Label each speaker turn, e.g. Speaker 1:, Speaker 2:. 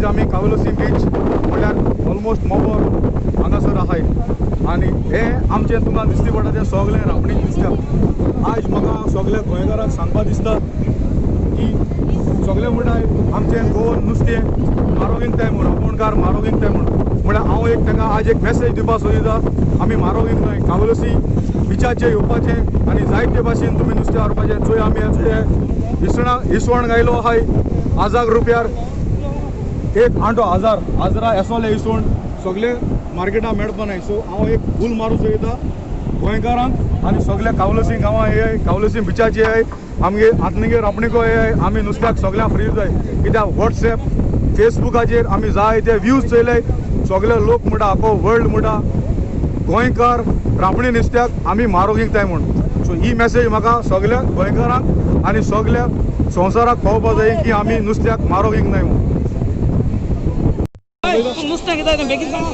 Speaker 1: आमी कावलोसी बीच म्हळ्यार ऑलमोस्ट मोबोर हांगासर आहाय आनी हे आमचें तुमकां दिसती पडटा तें सगळें रांपणी नुस्त्याक. आयज म्हाका सगळ्या गोंयकारांक सांगपा दिसता की सगळे म्हणटा आमचें गोवन नुस्तें म्हारोग विकताय म्हूण, आपोणकार म्हारोग विकताय म्हूण. म्हळ्यार हांव एक तांकां आज एक मॅसेज दिवपाक सोदिता, आमी म्हारोग विकनाय. कावलोसी बिचाचेर येवपाचें आनी जायते भाशेन तुमी नुस्तें हाडपाचें. चोय आमी चोय इसवणा इसवण गायलो आहाय 1000 रुपयार एक आंटो, हजार हजरा एसोले इसवण सगळे मार्केटान मेळपा नाय. सो हांव एक भूल मारूंक सोदिता गोंयकारांक आनी सगल्या कावलोसी गांवां येय, कावलोसी बिचाचे येय, आमगे आतनिगे रापणीको येय, आमी नुस्त्याक सगळ्यांक फ्री जाय. कित्याक वॉट्सएप फेसबुकाचेर आमी जाय ते व्यूज चोयले, सगळे लोक म्हणटा आखो वर्ल्ड म्हणटा गोंयकार रांपणी नुस्त्याक आमी म्हारोग विकताय म्हूण. सो ही मॅसेज म्हाका सगल्या गोंयकारांक आनी सगल्या संवसाराक पावपा जाय की आमी नुस्त्याक म्हारोग विकनाय म्हूण.
Speaker 2: नुस्तें कितें बेगीन सांग.